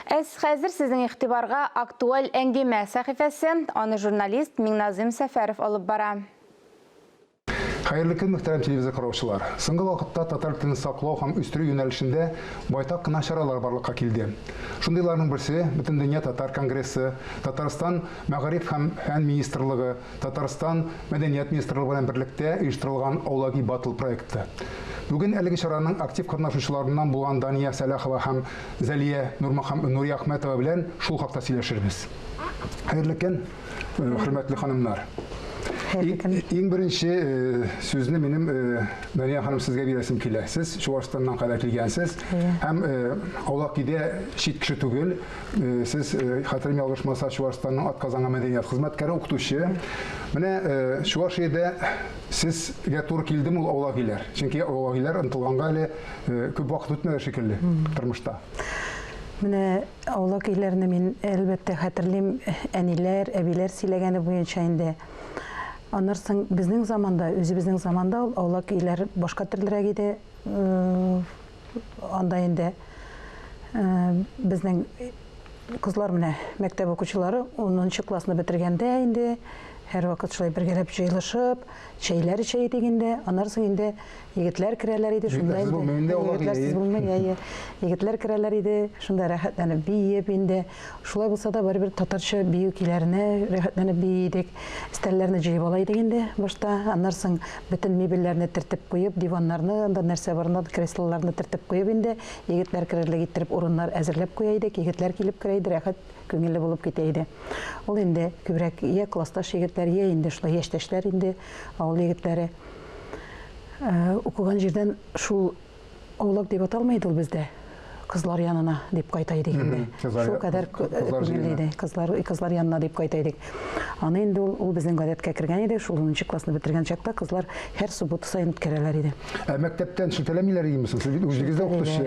Әз хәзер сезнең игътибарга актуаль әңгәмә сәхифәсе, аны журналист Миңназыйм Сәфәров алып бара. Хәерле көн, мөхтәрәм телевизор караучылар. Соңгы вакытта татар телен саклау һәм үстерү юнәлешендә байтак кына чаралар барлыкка килде. Шундыйларның берсе Бөтендөнья татар конгрессы, Татарстан Мәгариф һәм фән министрлыгы, Татарстан Мәдәният министрлыгы белән берлектә оештырылган Аулаги Батл проекты. Бүген әлеге чараның актив катнашучыларыннан булган Дания Сәлахова һәм Зәлия Нуриәхмәтова белән шул хакта сөйләшербез. Хәерле көн, хөрмәтле ханымнар. Иң беренче сүзне минем Дания ханым сезгә бирәсем килә. Сез Чувашстаннан кадәр килгәнсез һәм аулак өйдә чит кеше түгел. Сез, хәтерем ялгышмаса, Чувашстанның атказанган мәдәният хезмәткәре, укытучы. Менә Чувашиядә сезгә туры килдеме ул аулак өйләр? Чөнки аулак өйләр омтылганга әле күп вакыт үтмәде шикелле тормышта. Менә аулак өйләрне мин, әлбәттә, хәтерлим, әниләр, әбиләр сөйләгәне буенча инде. Аннан соң безнең заманда, үзебезнең заманда ул аулак өйләр башка төрлерәк иде. Анда инде безнең кызлар менә мәктәп укучылары 10 классны бетергәндә инде һәрвакыт шулай бергәләп җыелышып, чәйләр эчә идек инде. Аннан соң инде Егетләр керәләр иде шунда инде. Егетләрсез булмый, әйе. Егетләр керәләр иде, шунда рәхәтләнеп биеп инде. Шулай булса да, барыбер татарча бию көйләренә рәхәтләнеп бии идек. Өстәлләрне җыеп ала идек инде башта. Аннан соң бөтен мебельләрне тертеп куеп, диваннарны, анда нәрсә бар, креслоларны тертеп куеп инде, егетләр керерлек иттереп урыннар әзерләп куя идек. Егетләр килеп керә иде, рәхәт, күңелле булып китә иде. Ул инде күбрәк йә классташ егетләр, йә инде шулай яшьтәшләр инде, авыл егетләре. Укыган җирдән шул аулак дип аталмый иде ул бездә. Кызлар янына дип кайта идек инде. Шул кадәр күңелле иде. Кызлар, кызлар янына дип кайта идек. Аны инде ул, ул безнең гадәткә кергән иде. Шул 10 классны бетергән чакта кызлар һәр суббота саен үткәрәләр иде. Ә мәктәптән шелтәләмиләр идеме соң? Сез бит үзегез дә укытучы.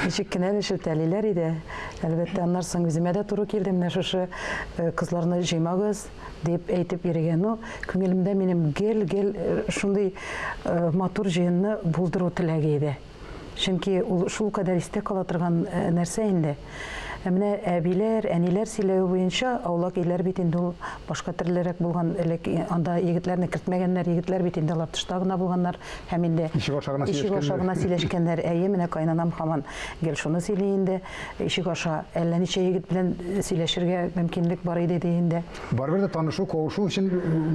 Ничек кенә дә шелтәлиләр иде. Әлбәттә, аннан соң үземә дә туры килде. Менә шушы кызларны җыймагыз, Дип әйтеп йөргән. Ну, күңелемдә минем гел-гел шундый матур җыенны булдыру теләге иде. Чөнки ул шулкадәр истә кала торган нәрсә инде. Ә менә әбиләр, әниләр сөйләве буенча, аулак өйләр бит инде ул башка төрлерәк булган. Элек анда егетләрне кертмәгәннәр, егетләр бит инде алар тышта гына булганнар һәм инде Ишек аша гына ишек аша гына сөйләшкәннәр. Әйе, менә кайнанам һаман гел шуны сөйли инде. Ишек аша әллә ничә егет белән сөйләшергә мөмкинлек бар иде, ди инде. Барыбер дә танышу, кавышу өчен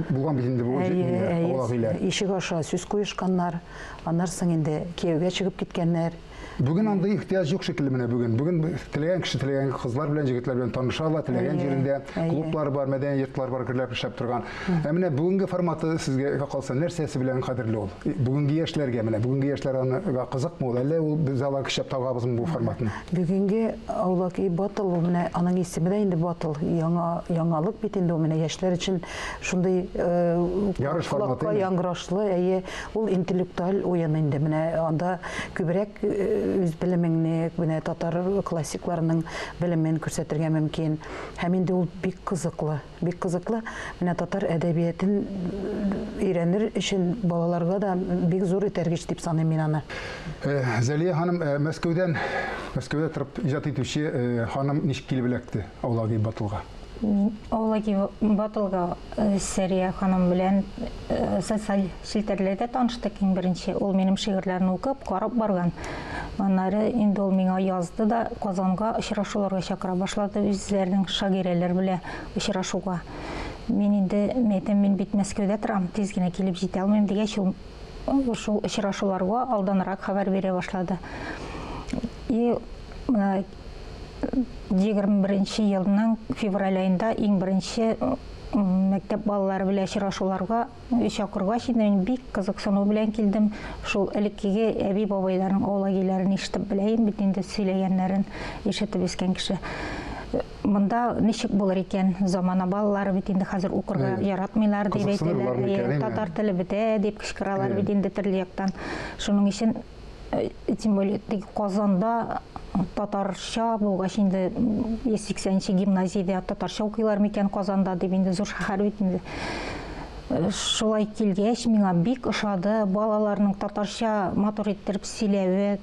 булган бит инде бу аулак өйләр. Ишек аша сүз куешканнар, аннан соң инде кияүгә чыгып киткәннәр. Бүген андый ихтыяҗ юк шикелле менә бүген. Бүген теләгән кеше теләгән кызлар белән, җегетләр белән таныша ала, теләгән җирендә клублар бар, мәдәни йортлар бар, гөрләп эшләп торган. Ә менә бүгенге форматы сезгә калса, нәрсәсе белән кадерле ул? Бүгенге яшьләргә, менә бүгенге яшьләр аны кызыкмы ул, әллә ул без алар көчләп тагабызмы бу форматны? Бүгенге Аулак өй батл ул менә аның исеме дә инде батл, яңа яңалык бит инде ул менә яшьләр өчен шундый ярыш форматы. Яңгырашлы, әйе, ул интеллектуаль уен инде. Менә анда күбрәк үз белемеңне, менә татар классикларының белемен күрсәтергә мөмкин. Һәм инде ул бик кызыклы. Бик кызыклы. Менә татар әдәбиятын өйрәнер өчен балаларга да бик зур этәргеч дип саныйм мин аны. Зәлия ханым, Мәскәүдән, Мәскәүдә торып иҗат итүче ханым ничек килеп эләкте Аулаги Батылга? Мин Аулаги Батылга Сәрия ханым белән социаль челтәрләрдә таныштык иң беренче. Ул минем шигырьләрне укып, карап барган. Аннары инде ул миңа язды да, Казанга очрашуларга чакыра башлады, үзләренең шагыйрәләр белән очрашуга. Мин инде, мин әйтәм, мин бит Мәскәүдә торам, тиз генә килеп җитә алмыйм дигәч, ул шул очрашуларга алданрак хәбәр бирә башлады. И менә 21 елның февраль аенда иң беренче мәктәп балалары белән очрашуларга чакыргач инде мин бик кызыксыну белән килдем. Шул элеккеге әби-бабайларның аулагиләрен ишетеп беләем бит инде, сөйләгәннәрен ишетеп үскән кеше. Монда ничек булыр икән? Замана балалары бит инде хәзер укырга яратмыйлар дип әйтәләр. Татар теле бетә дип кычкыралар бит инде төрле яктан. Шуның өчен, тем более, теге Казанда татарча булгач инде 180 нче гимназиядә татарча укыйлар микән Казанда дип инде зур шәһәр бит инде. Шулай килгәч, миңа бик ошады балаларның татарча матур иттереп сөйләве,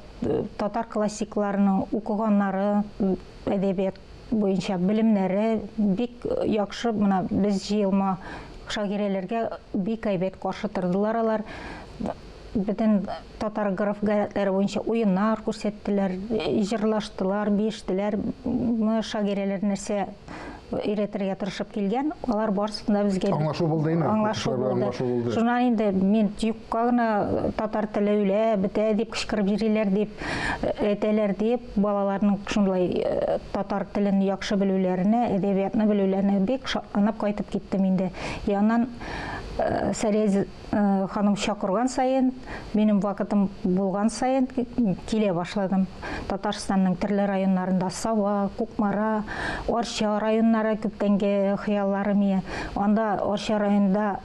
татар классикларының укыганнары, әдәбият буенча белемнәре бик яхшы. Менә без җыелма шагыйрәләргә бик әйбәт каршы тордылар алар. Бөтен татар гореф-гадәтләре буенча уеннар күрсәттеләр, җырлаштылар, биештеләр. Шагыйрәләр нәрсә өйрәтергә тырышып килгән, алар барысын да безгә Аңлашу булды инде. Аңлашу булды. Шуннан инде мин юкка гына татар теле үлә, бетә дип кычкырып йөриләр дип әйтәләр дип, балаларның шунлай татар телен яхшы белүләренә, әдәбиятны белүләренә бик шатланып кайтып киттем инде. И аннан Сәрия ханым чакырган саен, минем вакытым булган саен килә башладым. Татарстанның төрле районнарында Саба, Кукмара, Арча районнары күптәнге хыялларым ие. Анда Арча районында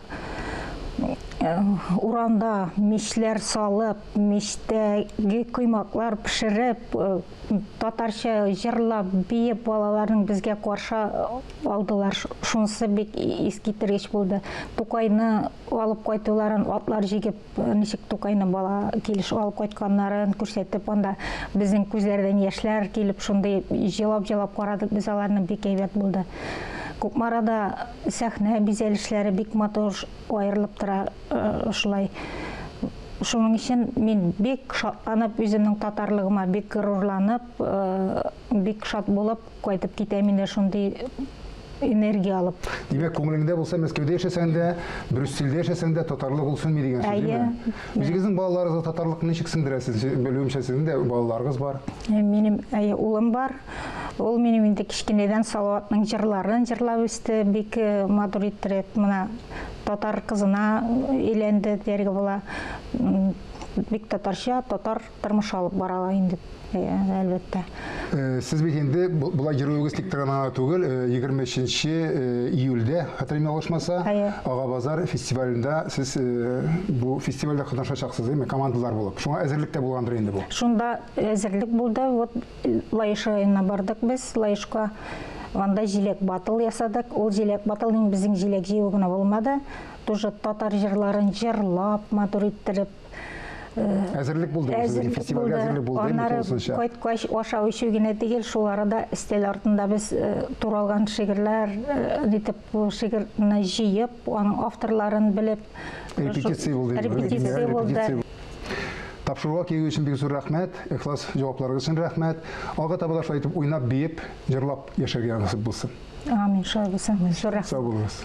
урамда мичләр салып, мичтәге коймаклар пешереп, татарча җырлап, биеп балаларның безгә каршы алдылар. Шунысы бик искитергеч булды. Тукайны алып кайтуларын, атлар җигеп, ничек Тукайны бала килеш алып кайтканнарын күрсәтеп, анда безнең күзләрдән яшьләр килеп, шундый җылап-җылап карадык без аларны, бик әйбәт булды. Кукмарада сәхнә бизәлешләре бик матур аерылып тора шулай. Шуның өчен мин бик шатланып, үземнең татарлыгыма бик горурланып, бик шат булып кайтып китәм инде шундый энергия алып. Димәк, күңелеңдә булса, Мәскәүдә яшәсәң дә, Брюссельдә яшәсәң дә, татарлык ул сүнми дигән сүз, димме? Үзегезнең балаларыгызга татарлыкны ничек сеңдерәсез? Белүемчә, сезнең дә балаларыгыз бар. Минем, әйе, улым бар. Ул минем инде кечкенәдән Салаватның җырларын җырлап үсте, бик матур иттереп. Менә татар кызына өйләнде дияргә була. Бик татарча, татар тормыш алып бара инде, әлбәттә. Сез бит инде болай йөрүегез тик торган гына түгел, 23 июльдә, хәтерем ялгышмаса, Ага-базар фестивалендә сез бу фестивальдә катнашачаксыз, әйеме, командалар булып. Шуңа әзерлек тә булгандыр инде бу. Шунда әзерлек булды. Вот Лаеш районына бардык без, Лаешка. Анда җиләк батыл ясадык. Ул җиләк батыл инде безнең җиләк җыю гына булмады. Тоже татар җырларын җырлап, матур иттереп. Әзерлек булды, сезнең фестивальгә әзерлек булды, Аннары кайткач ашау эчү генә түгел, шул арада өстәл артында без туралган шигырьләр итеп шигырьне җыеп, аның авторларын белеп. Репетиция булды. Репетиция булды. Тапшыруга килү өчен бик зур рәхмәт, ихлас җавапларыгыз өчен рәхмәт. Алга таба да шулай итеп уйнап, биеп, җырлап яшәргә насыйп булсын. Амин, шулай булсын. Зур рәхмәт. Сау булыгыз.